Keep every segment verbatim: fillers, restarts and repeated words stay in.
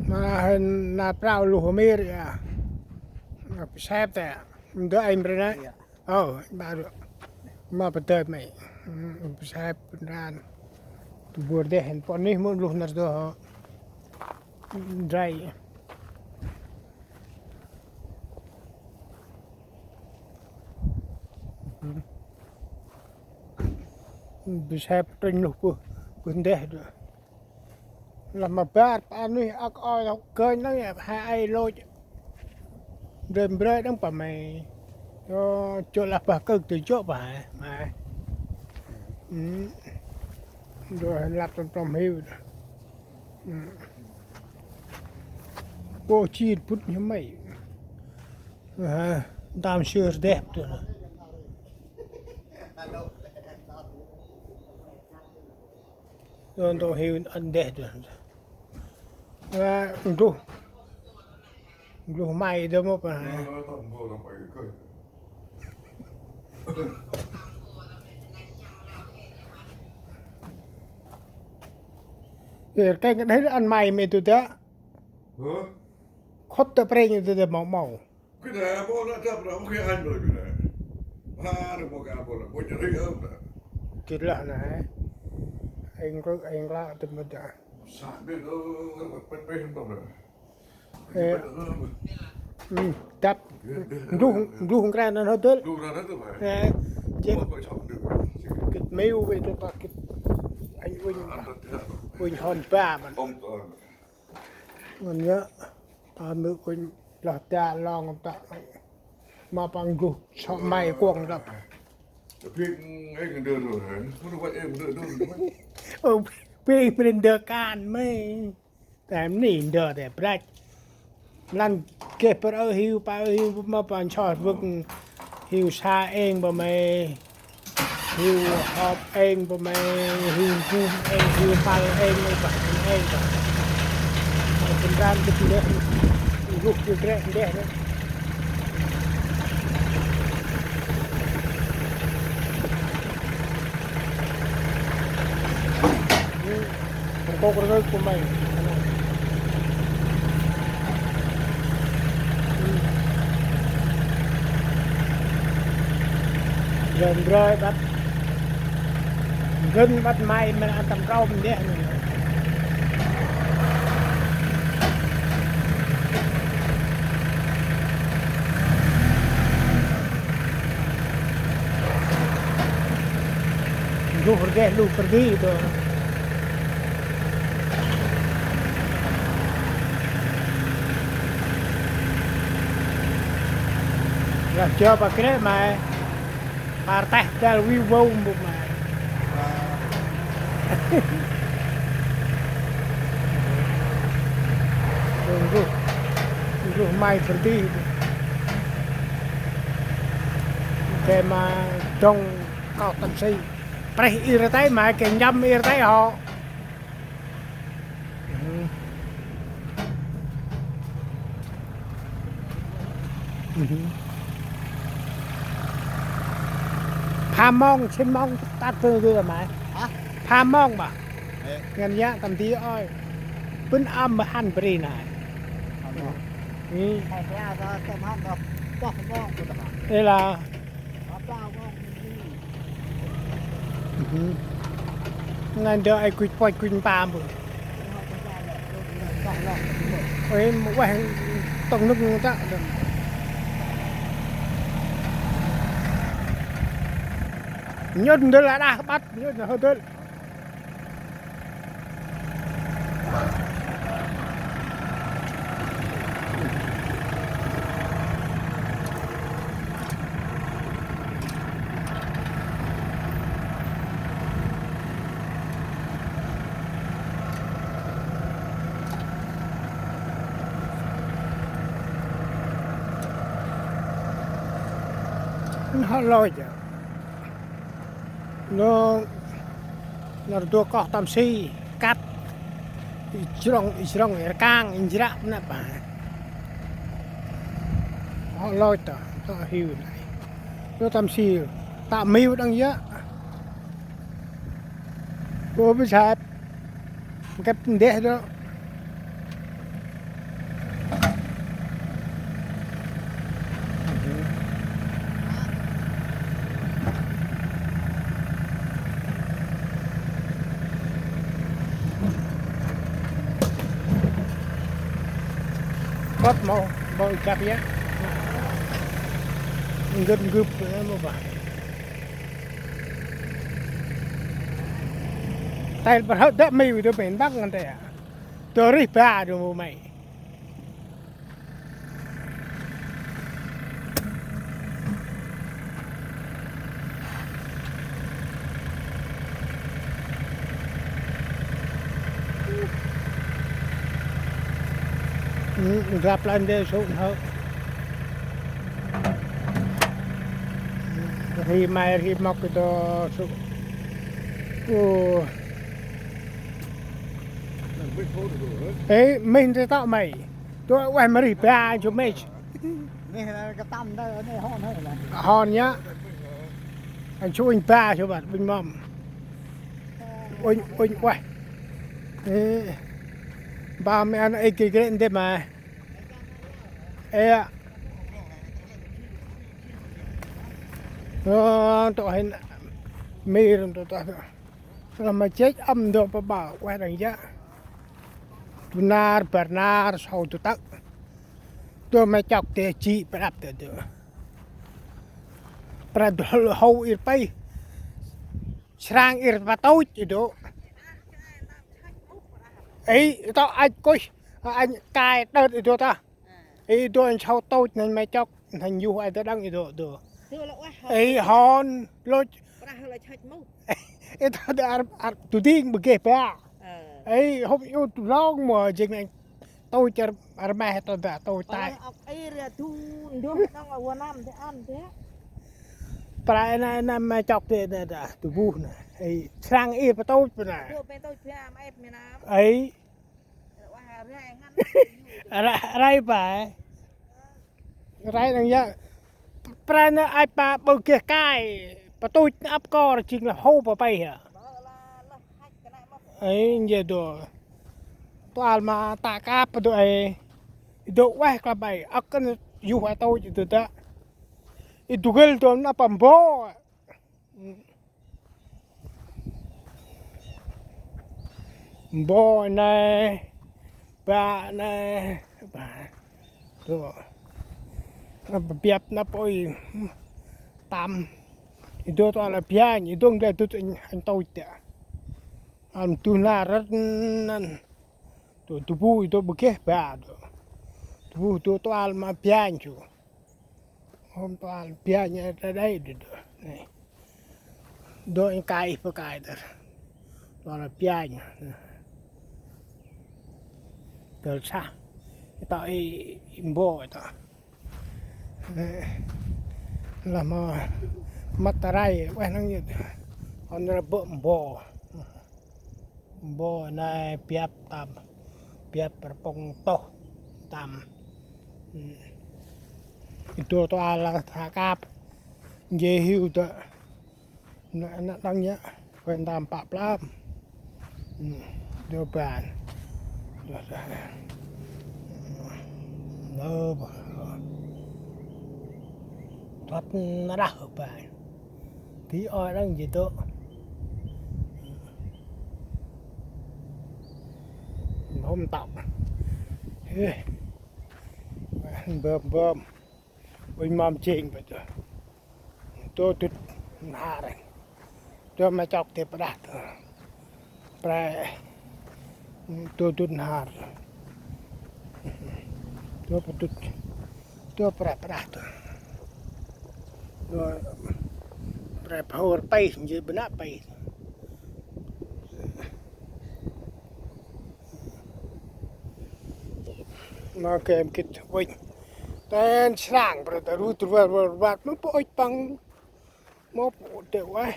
Ma hên na prao luh mir ya. Sep ta. Mdơ anh bre na. Ơ, ba được. Ma bơ tơi mày. Sep ran. Tu bur deh hên pon nih mŭn luh nar dơ. Drai. Bơ sep trinh luh bơ, bơ ndeh dơ. Lah ma bar pa nuih ak oi lok gơnh nâng ya, ha ai lôch. Brơi brơi nâng pa mày. Yo, chô lah bah kơk tơ chô pa mày. Dơ lăp tôm tôm hiu. Pô chi pŭt như mày. Ha, tam sơ dep tu. Don to hiu ăn deh tu. Ha, nduh. Nduh mai dơ mô pa. Ê, kêng đeh ăn mai mê tu ta. Hả? Khôt ta prêng ta ta mâu mâu. Cái này bố nó chấp là không khi anh rồi cái này. Ha, nó bố cả bố là bố cho thấy ớm đó. Kịt lah nè. Anh có, anh lạ tụi mình đã. Sẵn biết ơ, nó bật bật bật không rồi. Ê. Bật ớm. Ừ, chấp. Nduh, nduh hông kra nó hơi tớl. Nduh ra nó tụi mày. Ê, chết. Bố bố chọn được. Kịt mêu về tụi ta kịt. Anh Vinh. Vinh hòn ba mà. Không, ờ. Ngăn nhớ, ta mơ khuôn lah ta long ta. Ma păng gluh, sŏ mai kuŏng đăp. Ơ, pi prin dơ kan mê. Tem ni dơ te brach. Lăn geh pơ ơ hiu, pa ơ hiu, ma păng sŏ vâng hiu sa êng bơ mê. Hiu họp êng bơ mê, hiu gum êng, hiu pal êng, êng bă êng bă. Bân ran gĭt ndeh, ruh gĭt rĕ ndeh nê. Rkôk rngơk bơ mê. Dơm drơi băt. Gân băt may mê ăn tâm rôm deh. Luh rgeh luh pergi tu. Lah jơ pa krê may. Par teh dal wiu vông bŭk may. Ruh, ruh may pergi. Kê ma dong kau tâm si. Prêh ir tay may, kê njăm ir tay hŏ. Pham mong, sĭn mong, tât tơ tơ may. Hả? Pham mong bă. Ê. Ngăn yă tâm ti ơi. Bân âm bă hăn bri nai. Pham mong. Ê. Ê, phra sa tâm hăn đọc. Pơh mong bă tâm hăn. Ê la. Hă, pham mong. Ngăn dơ ai kuch poch kuch pam bơ. Ôi, mă ueh tông nơk nơk ta. Nhŭt ndơ la đah băt, nhŭt hơ dơl. Hŏ lôch. Nô, nô rdu koh tâm si, kăt. I jrong, i jrong, i rkang, i njră, nă pa. Hŏ lôch ta, ta hiu nai. Nô tâm si, ta miu đăng yă. Bô bê sap. Kep ndeh dô. Păp mâu, mâu jăp ya. Ngâp ngâp mâu bah. Tay bơh hơ̆ dăk mi wi dô mi ntăk ngăn tay a. Dô rih ba dô mâu mi. Rap lan de suk hơ. Ri mai ri mok do suk. Ô. Ê, mình sẽ tạo mày. Tôi quay mà đi ba cho mày. Nê, cái tăm đó, nê hòn hơi là. Hòn nhá. Anh chú anh ba cho bạn bình mom. Anh, anh quay. Ê, ba mẹ ăn ê kì kì đêm mà. Ê ạ. Ờ, tôi hên. Mì rồi tôi tôi. Lah ma jêch ăm dô pa ƀă ueh đăng yă. Du nar bar nar sâu du tăk. Dô ma chok tê ji prăp tê dô. Prăp dô hâu ir pay. Srăng ir pa tôch i dô. Ê, tao anh kuih, anh cai đơt i dô ta. Ê, dô anh sâu tôch nên ma chok. Nanh yuh ai ta đăng i dô, dô. Dô lŏ ueh hŏ. Ê, hòn, lôch. Prah lŏ chhăch mâu. Ê, ta đa ar, ar, tu ding bơ geh ba. Ê, hôm iu tu long mô, jêng nanh. Tôi char ar meh ta đa, tôi tai. Ê, ri tu, ndoh nong a wa nam te ăn te. Pra na, na ma chok te na đa, tu buh na. Ê, srăng i pa tôi pa na. Dô pe tôi pe am ep mi nam. Ê. Rai, rai pa. Rai năng ya. Pran ai pa bơ geh kai. Pa tuch na ăp kor jing lah hô pa pay hă. Ê, nje dô. Tual ma ta kap dô ê. Dô ueh kla bay. Ăk kăn yuh ai tuch dô ta. I dugel dô na pa mbo. Mbo nê, ba nê, ba. Dô. Nă biăp nă pôi. Tăm. I dô tơ ala bianh, i dô nglê dŭt anh, anh tôi tê. Am tu na răt năn. Dô, dô bu, i dô bơ geh ba dô. Dô bu, dô tơ ala ma bianh chu. Hôm toal bianh ta đây dô. Nê. Dô anh kai pa kai ta. Toal bianh. Dôl sah. Ta i, i mbo ta. Nê. Lah ma măt ta rai, ueh năng yơh. Hŏn ra bơ̆ mbo. Mbo nê biăp tăm, biăp rpŭng toh tăm. Ư. I dô tơ ala tha kap. Nje hiu tơ. Nă, nă đăng yă. Kuen tăm pă plăm. Ư. Dô ban. Dô sa. Dô ba. Thoát nă đah ban. Bi oi đăng ji dô. Hôm tao. Ê. Bơm, bơm. Ui, mâm jêng bơ dô. Dô dŭt nhar. Dô ma chok tê pa đah dô. Pre. Dô dŭt nhar. Dô pa dŭt. Dô pre pa đah dô. Dô pre phôr pay, nje bơnă pay. Ma kem kĭt uănh. Ten srăng, pre ta rut ruat, ruat, ruat, ma pôch păng. Mô pô tê ueh.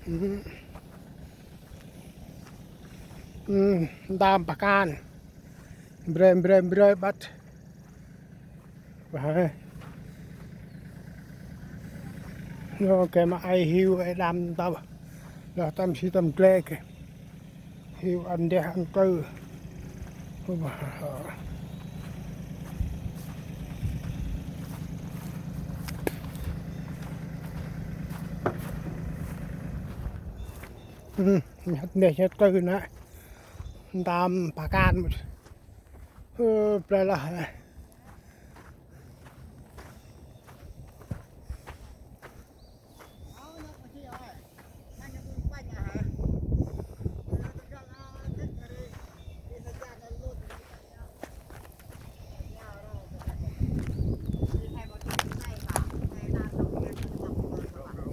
Ư. Ư, ndam pa kan. Mbrơi, mbrơi, mbrơi băt. Ba. Nô ke ma ai hiu ai đam tao. Lah tâm si tâm gle ke. Hiu ăn deh ăn kơ. Ư, nhăt deh nhăt kơ nă. Ndam pa kan mŭt. Ơ, play lah.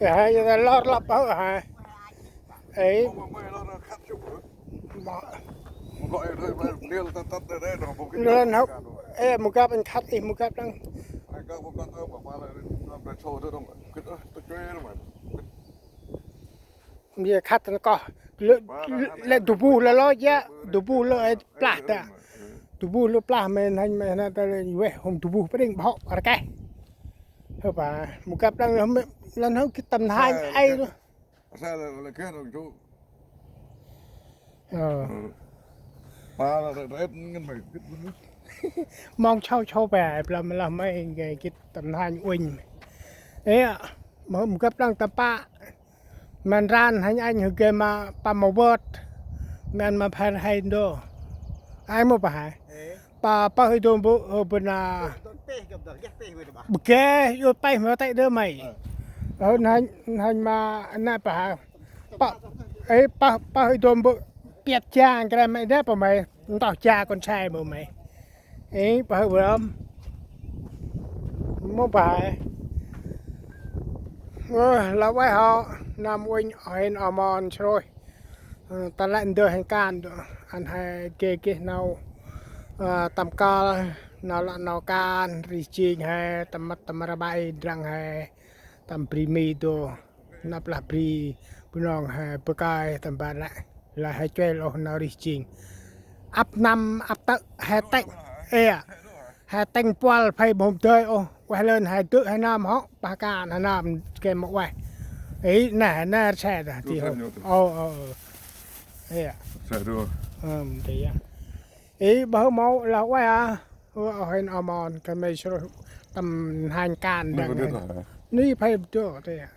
Ê, hai, giờ ta lót lặp bớt hả? Ê. Lên hốc. Ê, mô gâp anh khắt ih, mô gâp đăng. Giờ khắt nó có. Lĕ, lĕ du bu lơ lo ya, du bu lơ ai plah ta. Du bu lơ plah men hanh men hanh ta lĕ weh hôm du bu pring bhok rkeh. Hơ pa, mô gâp đăng lơ, lơ hơ kit tâm hanh ai lơ. Sa lơ, lơ keh rong chu. Ơ. Ơ. Pa lơ rep ngăn mày kit. Mong chau chau pa, plơm lơ mày gay kit tâm hanh uinh. Ê, mô, mô gâp đăng tâm pa. Măn ran hanh anh hơ gay ma pa mâu bơt. Măn ma pher hai đô. Ai mô pa hai. Ê. Pa, pa hơi đô bơ, ơ, bơ na. Đôn peh gâp đơ, geh peh mê đơ ba. Bơ geh, yô peh mê tê đơ mày. Ơ. Ơ, hanh, hanh ma, na pa hai. Pa, ê, pa, pa hơi đô bơ, piat cha, kre mày đe pa mày. Ntah cha kon sai mô mày. Ê, pa hơi bơm. Mô pa hai. Ơ, la wai hŏ, năm uinh hên amon srôi. Ơ, ta lĕ ndơ hên kan, ăn hai gê gê nau, ơ, tâm kal, nau lă nau kan, rih jing hai, tâm măt tâm rabai, drăng hai, tâm bri mi đô, năp lah bri, Bunong hai, bơkai, tâm ban lĕ, lah hai chuel ôh nau rih jing. Ăp năm, ăp tơ̆, hai têk, ê, hai têng puăl, phây bhôm dơi ôh. Ueh lơn hai dơ̆ hai năm hŏ, pah kan hai năm kem mâu ueh. Ê, neh, neh, rse dah, ti hŏ. Ơ, ơ, ơ. Ê. Ơ, ti ya. Ê, bơ mâu lah ueh a. Ơ, ơ, hên amon, kơt mê srôih tâm hanh kan đăng hên. Ni phây bơ dơ̆, ti ya.